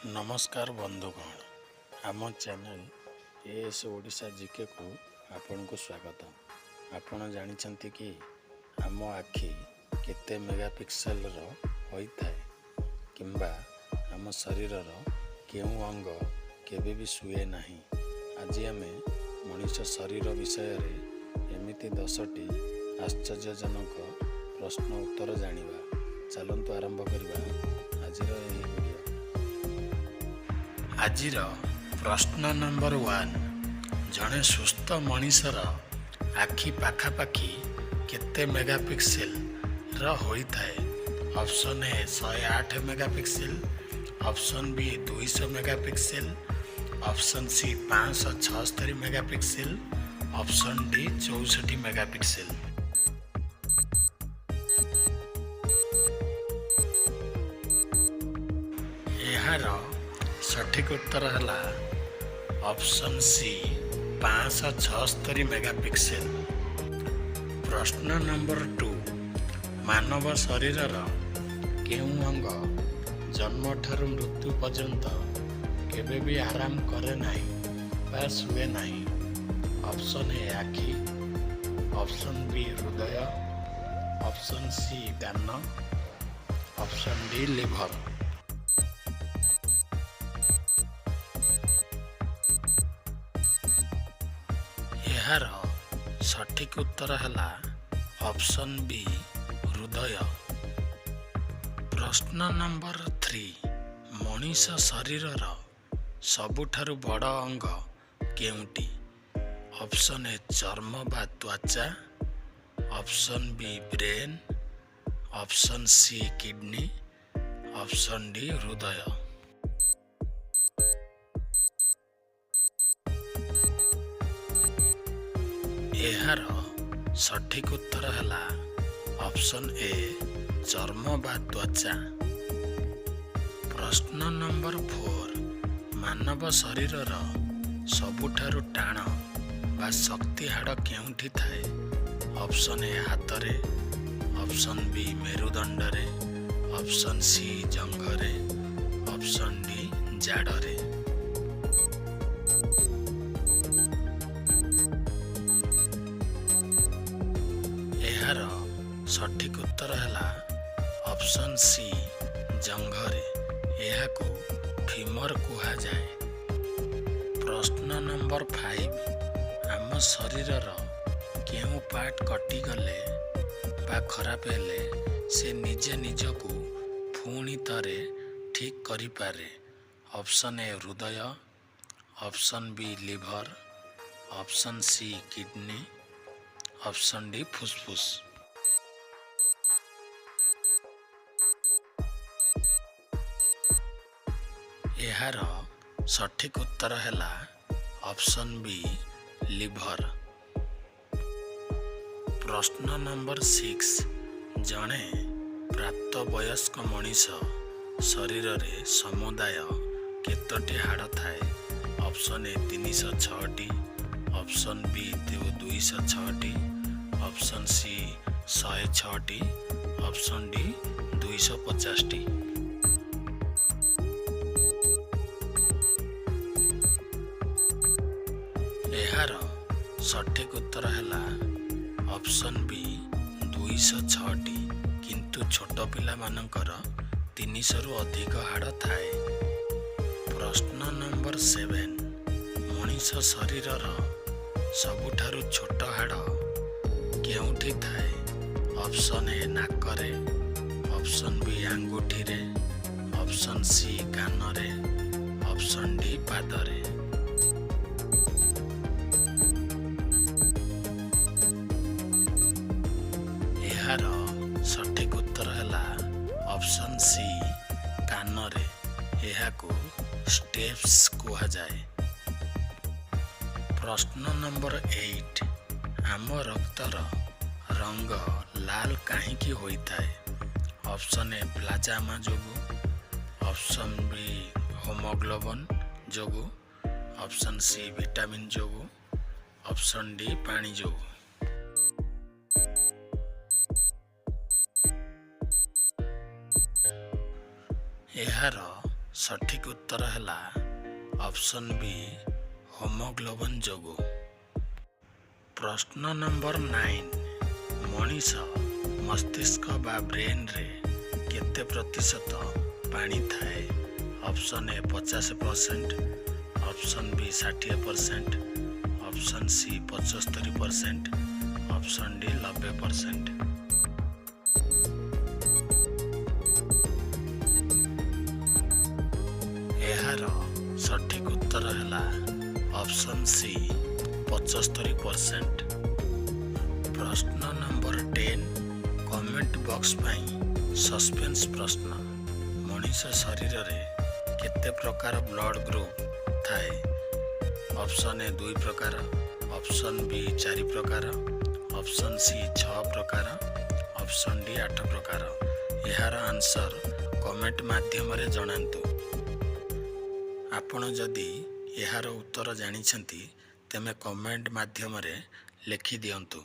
ନମସ୍କାର ବନ୍ଧୁଗଣ, ଆମ ଚ୍ୟାନେଲ ଏଏସ୍ ଓଡ଼ିଶା ଜିକେକୁ ଆପଣଙ୍କୁ ସ୍ୱାଗତ। ଆପଣ ଜାଣିଛନ୍ତି କି ଆମ ଆଖି କେତେ ମେଗାପିକ୍ସେଲର ହୋଇଥାଏ କିମ୍ବା ଆମ ଶରୀରର କେଉଁ ଅଙ୍ଗ କେବେ ବି ଶୁଏ ନାହିଁ? ଆଜି ଆମେ ମଣିଷ ଶରୀର ବିଷୟରେ ଏମିତି 10ଟି ଆଶ୍ଚର୍ଯ୍ୟଜନକ ପ୍ରଶ୍ନ ଉତ୍ତର ଜାଣିବା। ଚାଲନ୍ତୁ ଆରମ୍ଭ କରିବା ଆଜିର ଏହି ଭିଡ଼ିଓ। ଆଜିର ପ୍ରଶ୍ନ ନମ୍ବର 1। ଜଣେ ସୁସ୍ଥ ମଣିଷର ଆଖି ପାଖାପାଖି କେତେ ମେଗାପିକ୍ସେଲର ହୋଇଥାଏ? Option A 108 megapixel, option B 200 megapixel, option C 576 megapixel, option D 64 megapixel. ଏହାର ସଠିକ୍ ଉତ୍ତର ହେଲା ଅପସନ୍ ସି 576 ମେଗାପିକ୍ସେଲ। ପ୍ରଶ୍ନ ନମ୍ବର 2। ମାନବ ଶରୀରର କେଉଁ ଅଙ୍ଗ ଜନ୍ମଠାରୁ ମୃତ୍ୟୁ ପର୍ଯ୍ୟନ୍ତ କେବେ ବି ଆରାମ କରେ ନାହିଁ ବା ଶୁଏ ନାହିଁ? ଅପସନ୍ ଏ ଆଖି, ଅପସନ୍ ବି ହୃଦୟ, ଅପସନ୍ ସି କାନ, ଅପସନ୍ ଡି ଲିଭର। ଏହାର ସଠିକ୍ ଉତ୍ତର ହେଲା ଅପସନ୍ ବି ହୃଦୟ। ପ୍ରଶ୍ନ ନମ୍ବର 3। ମଣିଷ ଶରୀରର ସବୁଠାରୁ ବଡ଼ ଅଙ୍ଗ କେଉଁଟି? ଅପସନ୍ ଏ ଚର୍ମ ବା ତ୍ୱଚା, option B brain, option C kidney, option D ହୃଦୟ। ଏହାର ସଠିକ୍ ଉତ୍ତର ହେଲା ଅପସନ୍ ଏ ଚର୍ମ ବା ତ୍ୱଚା। ପ୍ରଶ୍ନ ନମ୍ବର 4। ମାନବ ଶରୀରର ସବୁଠାରୁ ଟାଣ ବା ଶକ୍ତ ହାଡ଼ କେଉଁଠି ଥାଏ? ଅପସନ୍ ଏ ହାତରେ, ଅପସନ୍ ବି ମେରୁଦଣ୍ଡରେ, ଅପସନ୍ ସି ଜଙ୍ଘରେ, ଅପସନ୍ ଡି ଜାଡ଼ରେ। ଏହାର ସଠିକ୍ ଉତ୍ତର ହେଲା ଅପସନ୍ ସି ଜଙ୍ଘରେ। ଏହାକୁ ଫିମର କୁହାଯାଏ। ପ୍ରଶ୍ନ ନମ୍ବର 5। ଆମ ଶରୀରର କେଉଁ ପାର୍ଟ କଟିଗଲେ ବା ଖରାପ ହେଲେ ସେ ନିଜେ ନିଜକୁ ପୁଣି ଥରେ ଠିକ୍ କରିପାରେ? ଅପସନ୍ ଏ ହୃଦୟ, option B liver, option C kidney, option D ଫୁସଫୁସ। ଏହାର ସଠିକ୍ ଉତ୍ତର ହେଲା ଅପସନ୍ ବି ଲିଭର। ପ୍ରଶ୍ନ ନମ୍ବର 6। ଜଣେ ପ୍ରାପ୍ତବୟସ୍କ ମଣିଷ ଶରୀରରେ ସମୁଦାୟ କେତୋଟି ହାଡ଼ ଥାଏ? ଅପସନ୍ ଏ 306ଟି, ଅପସନ୍ ବି 206ଟି, ଅପସନ୍ ସି 106ଟି, ଅପସନ୍ ଡି 250ଟି। ଏହାର ସଠିକ୍ ଉତ୍ତର ହେଲା ଅପସନ୍ ବି 206ଟି। କିନ୍ତୁ ଛୋଟ ପିଲାମାନଙ୍କର 300ରୁ ଅଧିକ ହାଡ଼ ଥାଏ। ପ୍ରଶ୍ନ ନମ୍ବର 7। ମଣିଷ ଶରୀରର ସବୁଠାରୁ ଛୋଟ ହାଡ଼ କେଉଁଠି ଥାଏ? ଅପସନ୍ ଏ ନାକରେ, ଅପସନ୍ ବି ଆଙ୍ଗୁଠିରେ, ଅପସନ୍ ସି କାନରେ, ଅପସନ୍ ଡି ପାଦରେ। ଏହାର ସଠିକ୍ ଉତ୍ତର ହେଲା ଅପସନ୍ ସି କାନରେ। ଏହାକୁ ଷ୍ଟେପ୍ସ କୁହାଯାଏ। ପ୍ରଶ୍ନ ନମ୍ବର 8। ଆମ ରକ୍ତର ରଙ୍ଗ ଲାଲ କାହିଁକି ହୋଇଥାଏ? ଅପସନ୍ ଏ ପ୍ଲାଜମା ଯୋଗୁଁ, ଅପସନ୍ ବି ହିମୋଗ୍ଲୋବିନ୍ ଯୋଗୁଁ, ଅପସନ୍ ସି ଭିଟାମିନ୍ ଯୋଗୁଁ, ଅପସନ୍ ଡି ପାଣି ଯୋଗୁଁ। ଏହାର ସଠିକ୍ ଉତ୍ତର ହେଲା ଅପସନ୍ ବି, ହିମୋଗ୍ଲୋବିନ୍ ଯୋଗୁଁ। ପ୍ରଶ୍ନ ନମ୍ବର 9, ମଣିଷ ମସ୍ତିଷ୍କ ବା ବ୍ରେନ୍ରେ କେତେ ପ୍ରତିଶତ ପାଣି ଥାଏ? ଅପସନ୍ ଏ, 50%, option B, 60%, option C, 75%, option D, 90%। ଏହାର ସଠିକ୍ ଉତ୍ତର ହେଲା ଅପସନ୍ ସି, 75%। ପ୍ରଶ୍ନ ନମ୍ବର 10, କମେଣ୍ଟ ବକ୍ସ ପାଇଁ ସସ୍ପେନ୍ସ ପ୍ରଶ୍ନ। ମଣିଷ ଶରୀରରେ କେତେ ପ୍ରକାର ବ୍ଲଡ୍ ଗ୍ରୁପ୍ ଥାଏ? ଅପସନ୍ ଏ, ଦୁଇ ପ୍ରକାର, ଅପସନ୍ ବି, ଚାରି ପ୍ରକାର, ଅପସନ୍ ସି, ଛଅ ପ୍ରକାର, ଅପସନ୍ ଡି, ଆଠ ପ୍ରକାର। ଏହାର ଆନ୍ସର କମେଣ୍ଟ ମାଧ୍ୟମରେ ଜଣାନ୍ତୁ। ଆପଣ ଯଦି ଏହାର ଉତ୍ତର ଜାଣିଛନ୍ତି, ତେବେ କମେଣ୍ଟ ମାଧ୍ୟମରେ ଲେଖିଦିଅନ୍ତୁ।